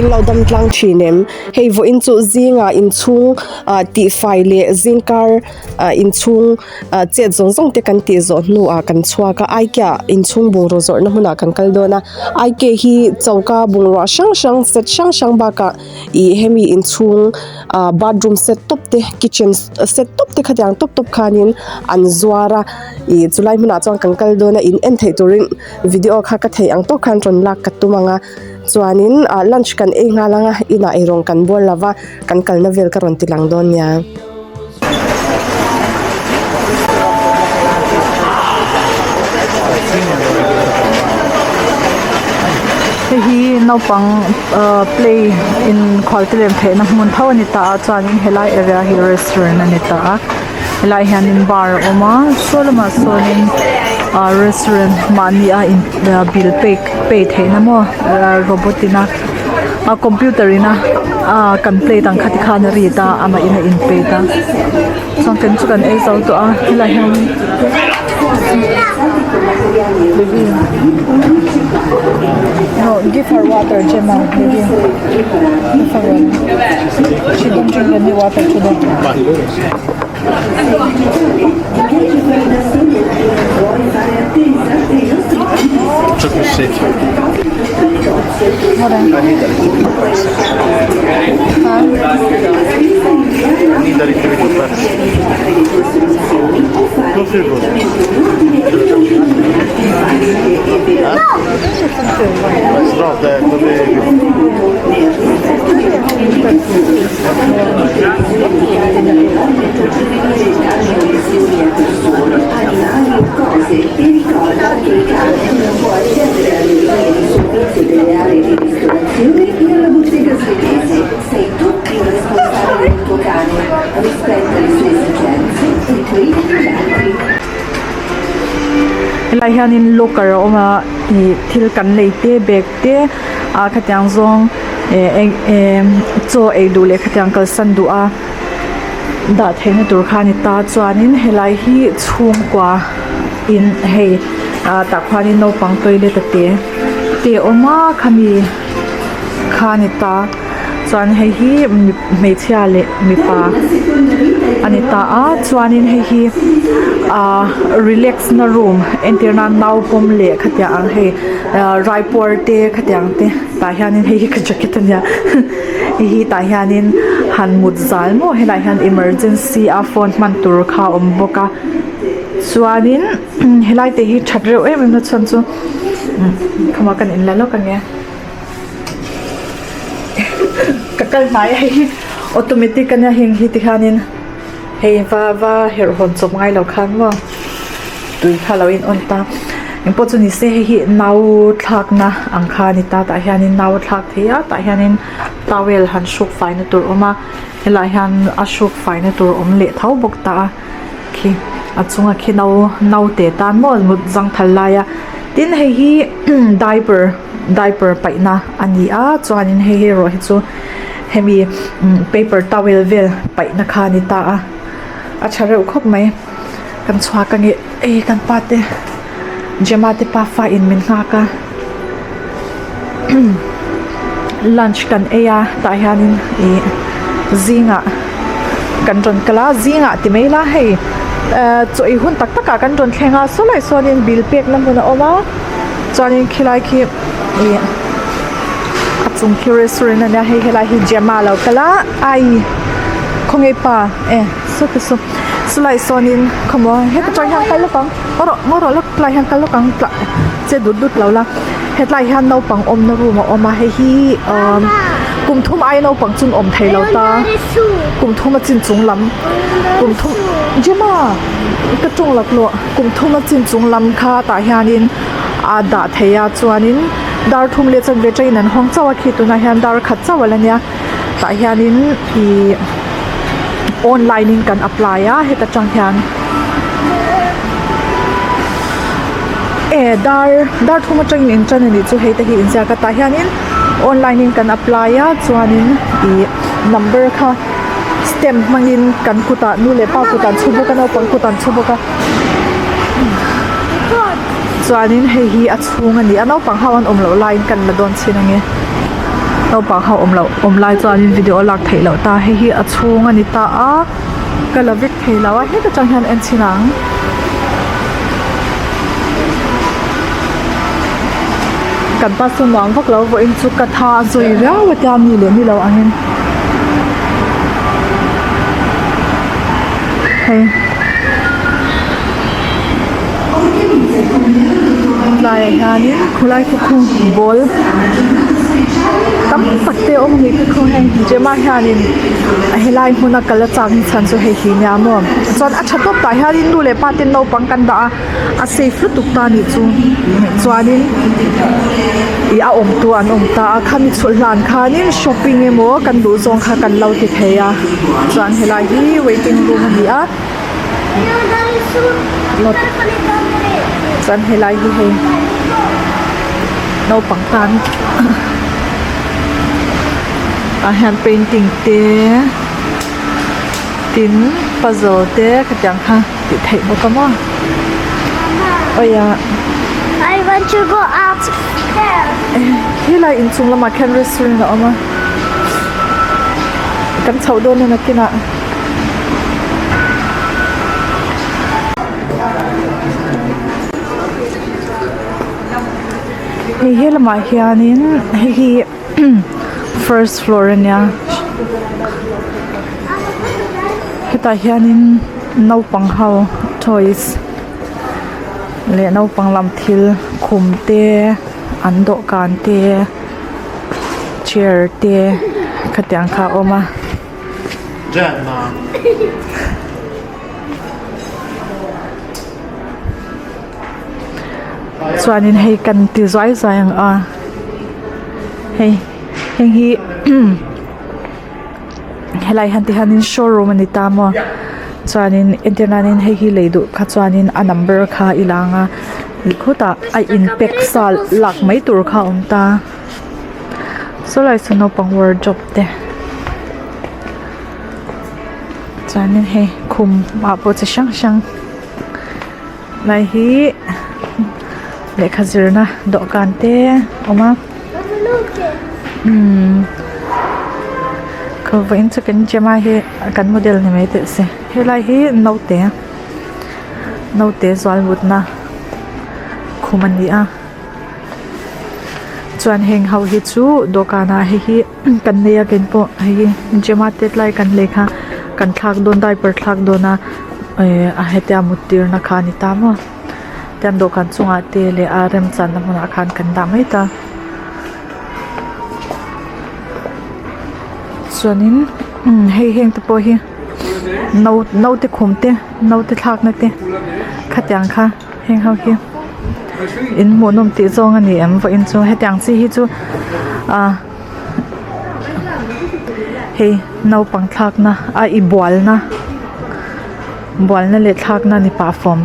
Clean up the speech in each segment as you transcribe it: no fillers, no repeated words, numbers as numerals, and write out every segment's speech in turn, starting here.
In lo dam tlang thin em? Hei vawiin chu zingah inchhung ah tihfai leh zingkar ah inchhung ah chet zawng zawng te kan tih zawh hnuah kan chhuak a Ikea inchhung bungraw zawrhna hmunah kan kal dawn a Ikea hi choka bungrua hrang hrang set hrang hrang bakah ih hemi inchhung ah bathroom set tawp te kitchen set tawp te khatiang tawp tawp khanin an zuar a ih chulai hmunah chuan kan kal dawn a in en theih turin video kha ka theih ang tawk khan rawn lak ka tum ang a chuanin ah lunch kan ei nghal ang a inah eirawng kan bual lo va kan kalna vel ka rawn ti lang dawn nia. Hei hi naupang ahh play in khualtelem theihna hmun tho a ni ta a chuanin helai area hi restaurant a ni ta a helai hianin bar a awm a saw lamah sawnin ahh restaurant mahni a in bill pek pay theihna maw ahh robot in a a computer in a ah kan plate ang kha tikhan a rit a amah in a in pay ta chuan kan chu kan ei zo tawh a helaiah hian no give her water Gemma baby give her water she don't drink any water today. Helai hianin locker a awm a ih thil kan lei te bag te ah khatiang zawng eh eng em chaw ei duh leh khatiang kalsan duh a dah theihna tur kha a ni ta chuanin helai hi chhungkua in hei ah tah khuanin naupang toilet a te te a awm a khami kha a ni ta chuan hei hi hmeichhia leh mipa a ni ta a chuanin hei hi ah relax na room entir nan nau pawm leh khatiang ang hei ah raipuar te khatiang te tah hianin hei hi ka jacket a nia hei hi tah hianin han mut zal maw helaiah hian emergency a phone hman tur kha a awm bawk a chuanin helai te hi that reuh em em na chhan chu khama kan inla lawk ania. Ka kal hnai a hei hi automatic ania heng hi tikhanin hei va va herh hawn chawp ngai lo khan maw tui kha lo in on ta engpawh chu ni se hei hi nau thlakna ang kha a ni ta tah hianin nau a thlak thei a tah hianin towel han hruk faina tur a awm a helaiah hian a hruk faina tur a awm leh tho bawk ta a khi a chunga khi nau naute tan maw mut zangthal laia tin hei hi diaper. Diaper paihna a ni a chuanin hei erawh hi chu hemi paper towel vel paihna kha a ni ta a a tha reuh khawp mai kan chhuak ange ei kan pa te Gemma te pafa in min nghak a lunch kan ei a tah hianin ih zingah kan rawn kal a zingah ti mai ila hei ehh chaw ei hun tak takah kan rawn thleng a sawlai sawnin bill pekna hmun a awm a. Chuanin khilai khi ih a chung khi restaurant ania hei helai hi Gemma a lo kal a ai khawnge pa e saw te saw chulaiah sawnin khawmaw heta tang hian kal lawk ang ngaw rawh ngaw rawh lawk tlaiah hian kal lawk ang tla che dut dut lo la hetlai hian naupang awmna room a awm a hei hi umm kum thum aia naupang chu an awm thei lo ta kum thum a chin chung lam kum thum Gemma ka tawng laklawh. Kum thum a chin chung lam kha tah hianin a dah thei a chuanin dar thum leh chanve train an hawng chauh a khi tunah hian dar khat chauh a la nia tah hianin ihh online in kan apply a heta tang hian e dar dar thum atangin in tan a nih chu hei te hi inziak a tah hianin online in kan apply a chuanin ihh number kha. Stamp hmangin kan kutah nu leh pa kut an chhu bawk a naupang kut an chhu bawk a chuanin hei hi a chhung a ni a naupang ho an awm loh laiin kan la dawn chhin ange. Naupang ho awm loh awm lai chuanin video a lak theih loh ta hei hi a chhung a ni ta a ka la vek thei lo a heta tang hian en chhin ang. Kan pa chu nuam vak lo vawiin chu ka tha a zawi riau a tia mi leh ni lo angin hei tlaiah hianin khulai khu khu ball tam tak te a awm a ni khi khu hei Gemma hianin helai hmuna kal a chak chhan chu hei hi nia maw chuan a tha tawp tah hianin nu leh pa ten naupang kan dah a. A safe lutuk ta nih chu chuanin ih a awm tu an awm ta a khami chhulh hlan khanin shopping emaw kan duh zawng kha kan lo ti thei a chuan helai hi waiting room a ni a chuan helai hi hei naupang tan ah hian painting te tin puzzle te khatiang kha. Tih theih bawk a maw? Awi a. I want to go upstairs. Helai inchung lamah khian restaurant a awm a. Kan chhoh dawn a nakinah. Hei he lamah hianin hei hi first floor a nia. Hetah hianin naupang ho toys leh naupang lam thil khum te an dawhkan te chair te khatiang kha a awm a. Chuanin hei kan ti zuai zuai ang a hei heng hi. Helai hian tihianin showroom a ni ta maw chuanin entir nanin hei hi lei duh kha chuanin a number kha i lang a khutah a in pack sa lak mai tur kha a awm ta sawlai saw naupang wardrobe te chuanin hei khum ah pawh chi hrang hrang lai hi lehkha zirna dawhkan te a awm a umm khaw vawiin chu kan gym a hi kan model ni mai teh se helai hi naute naute zual mutna khum a ni a chuan heng ho hi chu dawhkan ah hei hi kan nei a ken pawh hei hi gym a tet lai kan lei kha kan thlak dawn diaper thlak dawn a eh a hetia mut tir na kha a ni ta maw tian dawhkan chungah te leh a remchanna hmunah khan kan dah mai ta chuanin hei heng te pawh hi no naute khum te naute thlakna te khatiang kha heng ho hi in hmuhnawm tih zawng a ni em vawiin chu hetiang chi hi chu ah hei naupang thlakna a i bualna bualna leh thlakna ni pah fawm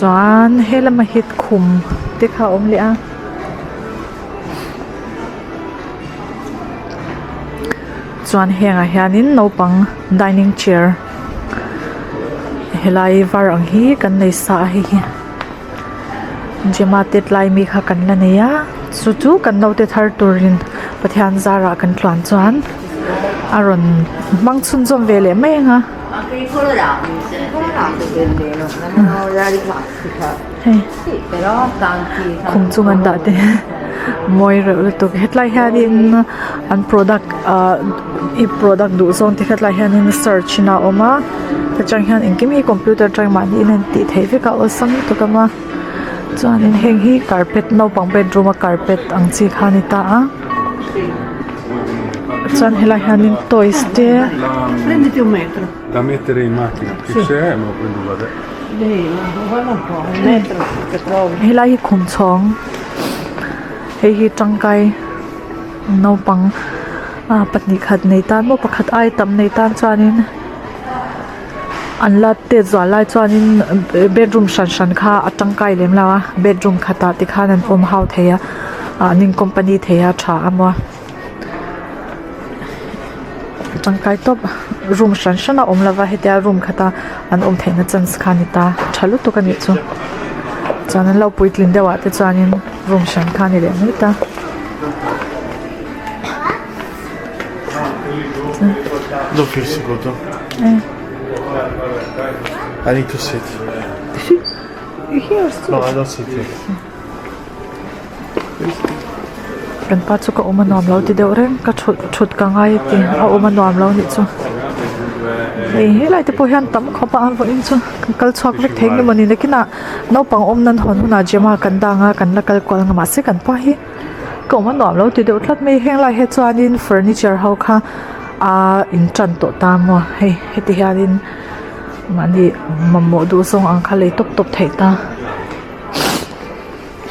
chuan helama hi khum te kha a awm leh a. Chuan hengah hianin naupang dining chair helai var ang hi kan nei sa a hei hi Gemma tet lai mi kha kan la nei a chu chu kan naute thar turin Pathian zarah kan tluan chuan a rawn hmang chhunzawm ve leh mai ang a. Hei khum chung an dah te mawi reuh lutuk hetlai hianin an product ah i product duh zawng te hetlai hianin search na a awm a hetiang hian engkim hi computer atang mahni in an tih theih vek a awlsam lutuk a chuanin heng hi carpet naupang bedroom a carpet ang chi kha a ni ta a chuan helai hianin toys te. Da mettere in macchina, che c'è me lo prendo da te. Helai hi khum chhawng hei hi tangkai naupang ah pahnih khat nei tan maw pakhat ai tam nei tan chuanin an la tet zual lai chuanin bedroom hran hran kha a tangkai lem lo a bedroom khatah te khan an awm ho thei a ah an in company thei a tha a maw. Tangkai tawp room hran hran a awm lova hetia room khata an awm theihna chance kha a ni ta tha lutuk a nih chu chuan an lo puitlin deuh ah te chuanin room hran kha a ni leh mai ta. Don't feel so good. I need to sit. No, I don't sit here. Kan pa chu ka awm a nuam lo ti deuh reng ka thut thut ka ngai a ti a awm a nuam lo nih chu hei helai te pawh hian tam khawp a an vawiin chu kan kal chhuak vek thei nge mawni nakinah naupang awm nan hawn hunah Gemma kan dang a kan la kal kual ang mahse kan pa hi ka awm a nuam lo ti deuh tlat mai heng lai hi chuanin furniture ho kha aa in tan tawh ta maw hei heti hianin mahni mamawh duh zawng ang kha lei tawp tawp theih ta.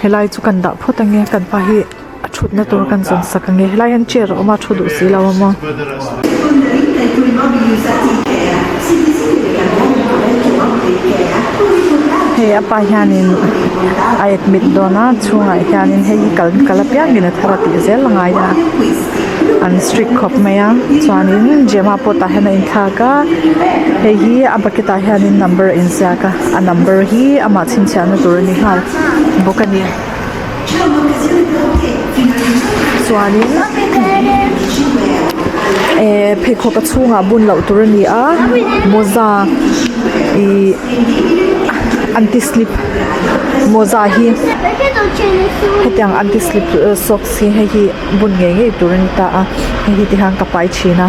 Helai chu kan dah phawt ange kan pa hi a thutna tur kan zawn sak ange helai hian chair a awm a thu duh si lo a maw. Hei a pa hianin a admit dawn a chhungah hianin hei hi kal kal apiangin a thar a tih zel a ngai a an strict khawp mai a chuanin Gemma pawh tah hian a inthlak a hei hi a bucket ah hianin number a inziak a a number hi amah chhinchhiahna tur a ni nghal bawk a ni chuanin eh pheikhawk a chhungah bun loh tur a ni a mawza ihh anti slip mawza hi hetiang anti slip socks hi hei hi bun ngei ngei tur a ni ta a hei hi tihian ka pai thin a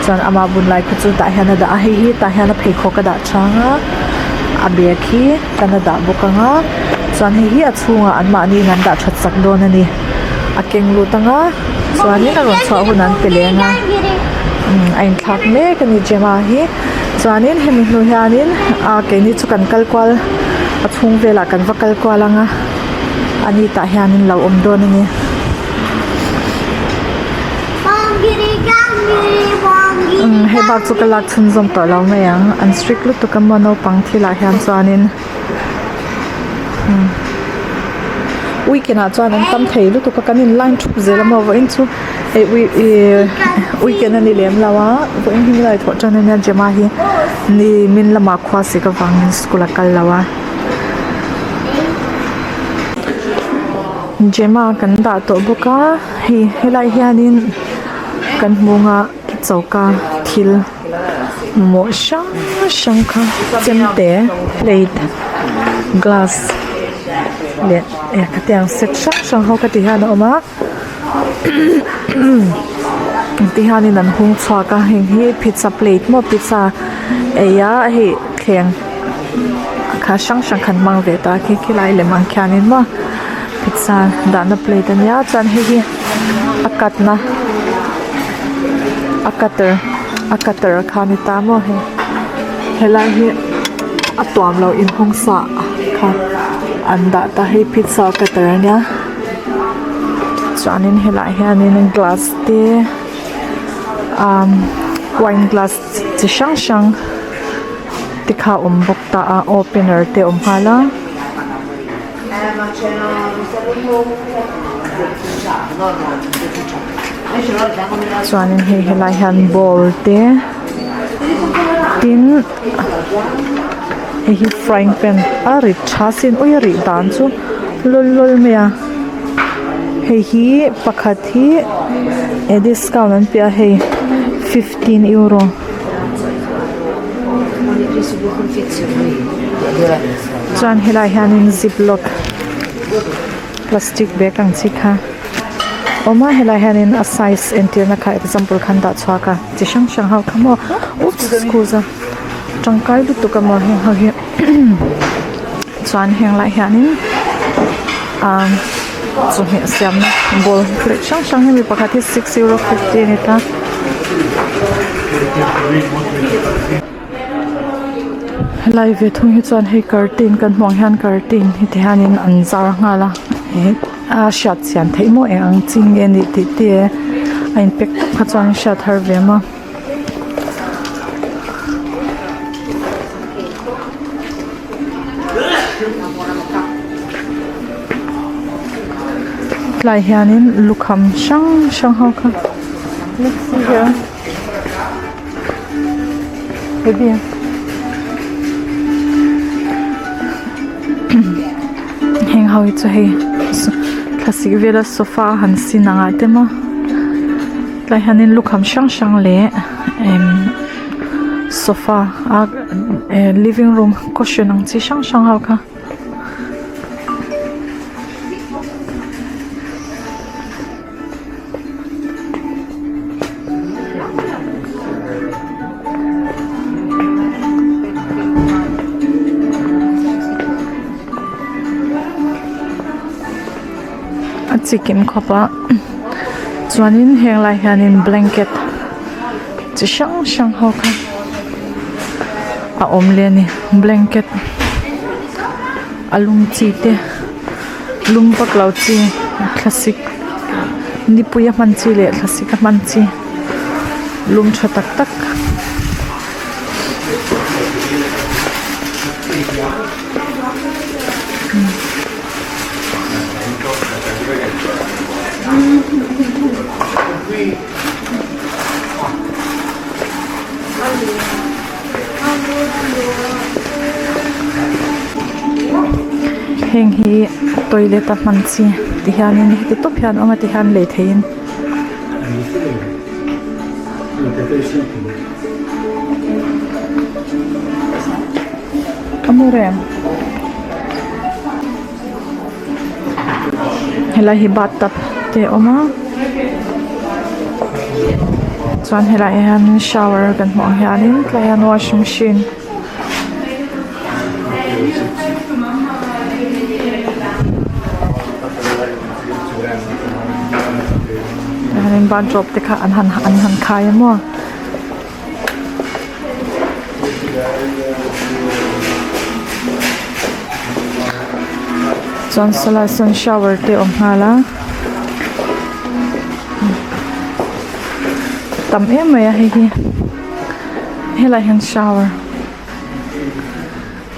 chuan ama bun lai kha chu tah hian a dah a hei hi tah hian a pheikhawk a dah chang a a bag hi kan a dah bawk ang a chuan hei hi a chhungah anmahni in an dah that sak dawn a ni a keng lut ang a chuanin a rawn chhuah hunah an pe leng a umm a inthlak mek a ni Gemma hi chuanin hemi hnu hianin ah keini chu kan kal kual a chhung velah kan va kal kual ang a ani tah hianin lo awm dawn a ni. Umm hei bak chu ka lak chhunzawm tawh lo mai ang an strict lutuk a maw naupang thil ah hian chuanin umm weekend ah chuan an tam thei lutuk a kan in line thup zel a maw vawiin chu hei ui ihh weekend a ni lem lo a vawiin hi nilai thawh tan ania Gemma hi ni min lamah khua sik avangin school a kal lo a. Gemma kan dah tawh bawk a hei helai hianin kan hmu ang a choka thil mamawh hrang hrang kha chemte plate glass leh eh khatiang set hrang hrang ho kha ti hian a awm a ti hianin an hung chhuak a heng hi pizza plate maw pizza ei a hei thleng kha hrang hrang kha an hmang ve ta khi khilai lem ang khianin maw pizza dahna plate ania chuan hei hi a cut na a cutter a cutter kha a ni ta maw hei helai hi a tuam loh inhawng sa kha an dah ta hei pizza cutter ania chuanin helaiah hianin glass te umm wine glass chi hrang hrang te kha a awm bawk ta a opener te a awm nghal a. Chuanin hei helai hian bowl te tin hei hi frying pan a rit tha sin ui a rih dan chu lawl lawl mai a hei hi pakhat hi eh discount an pe a hei 15 euro. Chuan helaiah hianin ziplock plastic bag ang chi kha awm a helaiah hianin a size entirna kha example khan dah chhuak a chi hrang hrang ho kha maw oops scuza tangkai lutuk a maw heng ho hi chuan heng lai hianin ah chawhmeh siamna bowl plate hrang hrang hemi pakhat hi six euro fifty a ni ta. Helai ve thung hi chuan hei curtain kan hmuh ang hian curtain hi ti hianin an zar nghal a eh a hriat chian theih maw eng ang chi nge anih tih te a in pack tawp kha chuan hriat har ve maw. Tlai hianin lukham hrang hrang ho kha let's see here baby heng ho hi chu hei thlasik vela sofa han sin ang ah te maw. Tlai hianin lukham hrang hrang leh emm sofa a eh living room cushion ang chi hrang hrang ho kha. A chikim khawp a chuanin heng lai hianin blanket chi hrang hrang ho kha a awm leh a ni blanket a lum chi te lum vak lo chi thlasik nipui a hman chi leh thlasik a hman chi lum tha tak tak. Heng hi toilet a hman chi ti hianin heti tawp hian a awm a ti hian lei theihin. Helai hi bathtub te a awm a chuan helai ah hian shower kan hmuh ang hianin tlai hian washing machine tah hianin bathrobe te kha an han an han khai a maw. Chuan sawlai sawn shower te a awm nghal a tam em mai a hei hi helai hian shower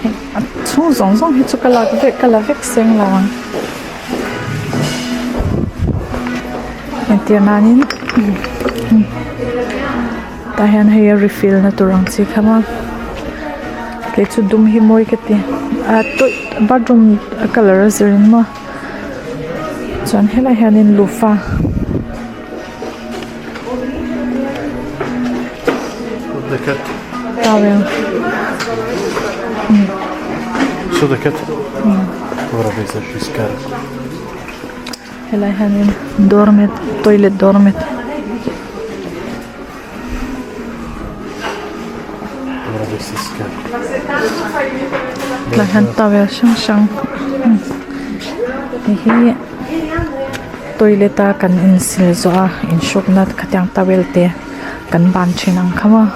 hei a chhung zawng zawng hi chu ka lak vek ka la vek seng lo ang entir nanin tah hian hei a refill na tur ang chi kha maw kei chu dum hi mawi ka ti a tawih bathroom a colour a zir in maw chuan helaiah hianin lufa. Towel helai hianin doormat toilet doormat. Tlai hian towel hrang hrang hei hi toilet a kan insil zawh a inhrukna khatiang towel te kan ban thin ang kha maw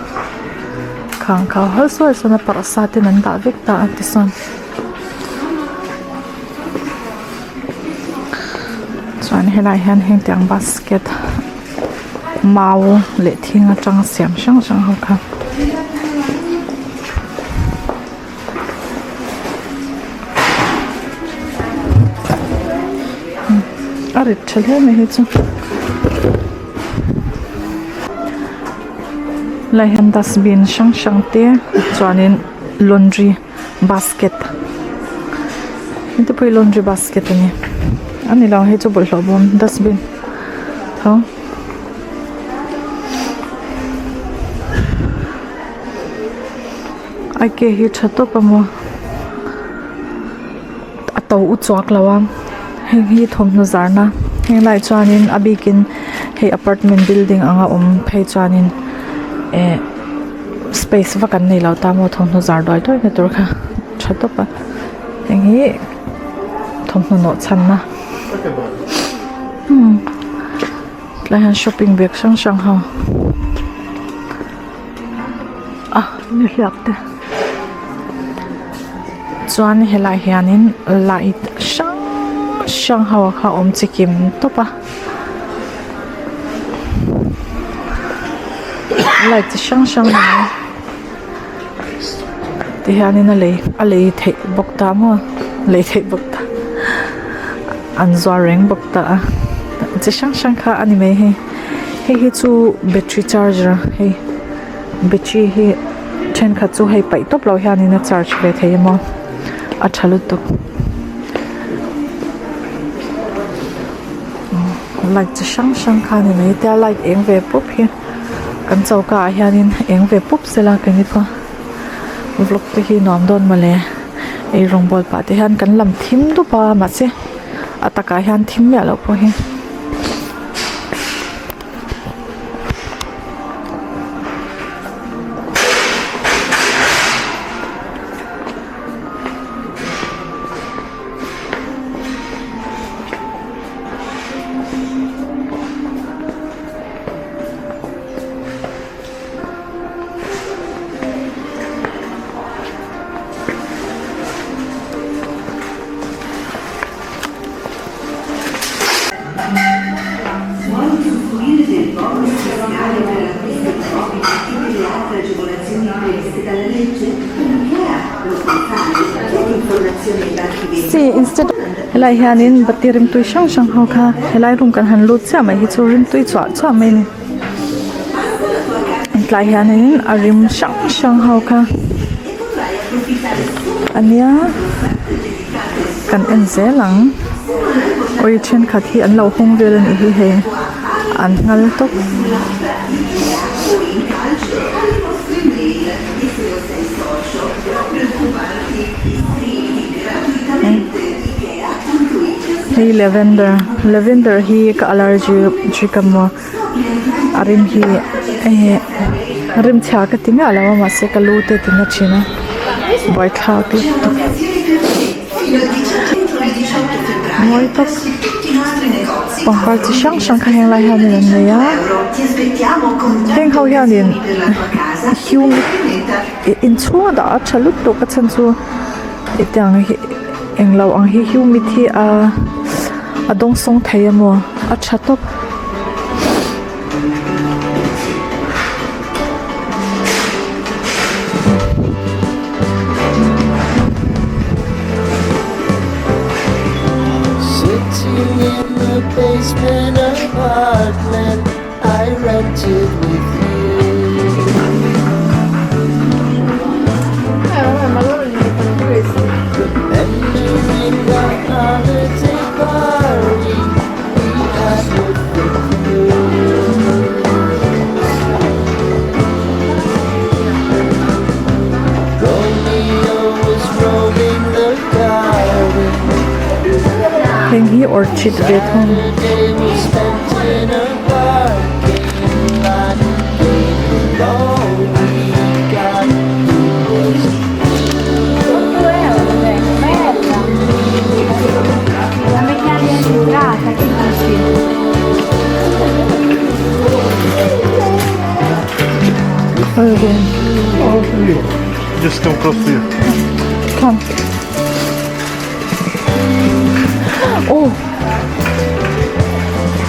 khang kha hawl sawi sawn a parh sa ten an dah vek ta a tichuan chuan helaiah hian heng tiang basket. Mau leh thing atanga siam hrang hrang ho kha. A rit tha hle mai hi chu. Lai hian dustbin hrang hrang te chuanin laundry basket heti pawh hi laundry basket a ni a ni lo hei chu bawlhhlawh bawm dustbin tho. A ke hi tha tawp a maw a to u chuak lo a heng hi thawmhnaw zarna heng laiah chuanin a bikin hei apartment building anga awm phei chuanin eh. Space vak an nei lo ta maw thawmhnaw zar duai duai na tur kha tha tawp a heng hi thawmhnaw nawh chhan na umm tlai hian shopping bag hrang hrang ho a nihliap te chuan helai hianin light hrang hrang ho kha a awm chikim tawp a. Light chi hrang hrang a awm a tihianin a lei a lei theih bawk ta maw lei theih bawk ta an zuar reng bawk ta a chi hrang hrang kha a ni mai hei hei hi chu battery charger hei battery hi thenkhat chu hei paih tawp lo hianin a charge ve thei a maw a tha lutuk. Light chi hrang hrang kha a ni mai tia light eng ve pup hi kan choka ah hianin eng ve pup sela ka ni pawh vlog te hi nuam dawn mawle ei rawngbawl pah te hian kan lam thim dup a mahse a takah hian thim miah loh pawh hi. Helai hianin bati rimtui hrang hrang ho kha helai room kan han lut chiah mai hi chu rimtui chhuah chhuah mai a ni tlai hianin a rim hrang hrang ho kha a nia kan en zel ang awi thenkhat hi an lo hawng vel a nih hi hei an nghal tawp. Hei lavender lavender hi ka allergy chi ka hmu a a rim hi eh rim chhia ka ti miah lo a mahse ka lu te ti na thin a buaithlak lutuk mawi tak pangpar chi hrang hrang kha heng lai hianin an nei a heng ho hianin hung inchhung a dah a tha lutuk a chhan chu hetiang hi englo ang hi humid hi a a dawngsawng thei a maw a tha tawp. Heng hi orchid ve thung. Just come close to you. Come. Oh,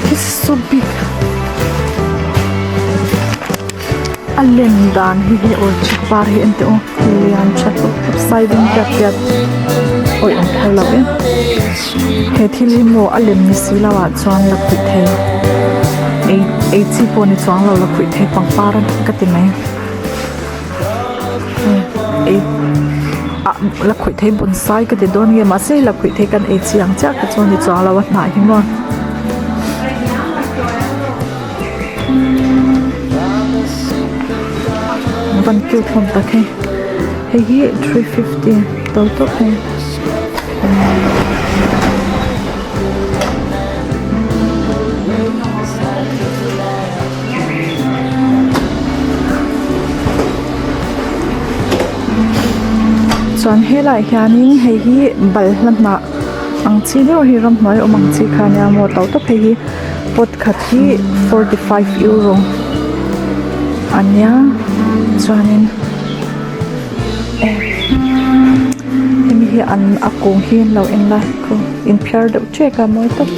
this is so big. A lem dan hi hei orchid par hi an ti aw lian tha tawp tawp sai vin piat piat awih awm phal lo em he thil hi maw a lem ni si lo ah chuan la khuih thei ei ei chi pawh ni chuang lo la khuih thei pangpar a ka ti mai ei ah la khuih thei bonsai ka ti dawn nge mahse la khuih thei kan ei chi ang chiah kha chu ni chuang lo a hnah hi maw. Van cute hlawm tak hei hei hi 350 to tawp hei. Chuan helaiah hianin hei hi balhla hnah ang chi deuh hi ramhnuai awm ang chi kha ania maw to tawp hei hi. Pot khat hi 45 euro a nia chuanin hemi hi an a kung hi an lo en la khu inphiar deuh ṭek a mawi tawp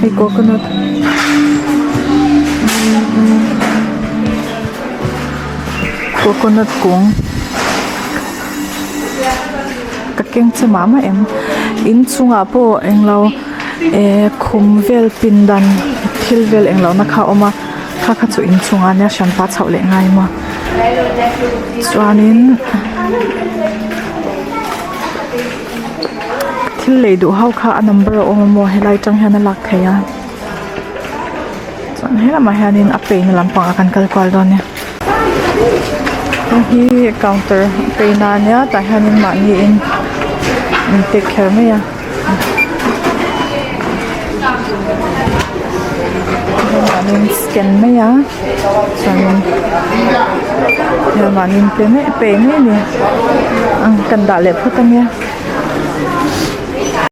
hei coconut coconut kung. Ka keng che mah mah em inchungah pawh englo eh khum vel pindan thil vel englo na kha a awm a kha kha chu inchungah nia hranpa chhoh leh ngai maw chuanin. Thil lei duh ho kha a number a awm a maw helai tang hian a lak theih a chuan helamah hianin a pay na lampangah kan kal kual dawn a ni hei hi counter a pay na ania tah hianin mahni in in take kher mai a mahni in scan mai a chuanin mahni in pe mai a ni kan dah leh phawt ania.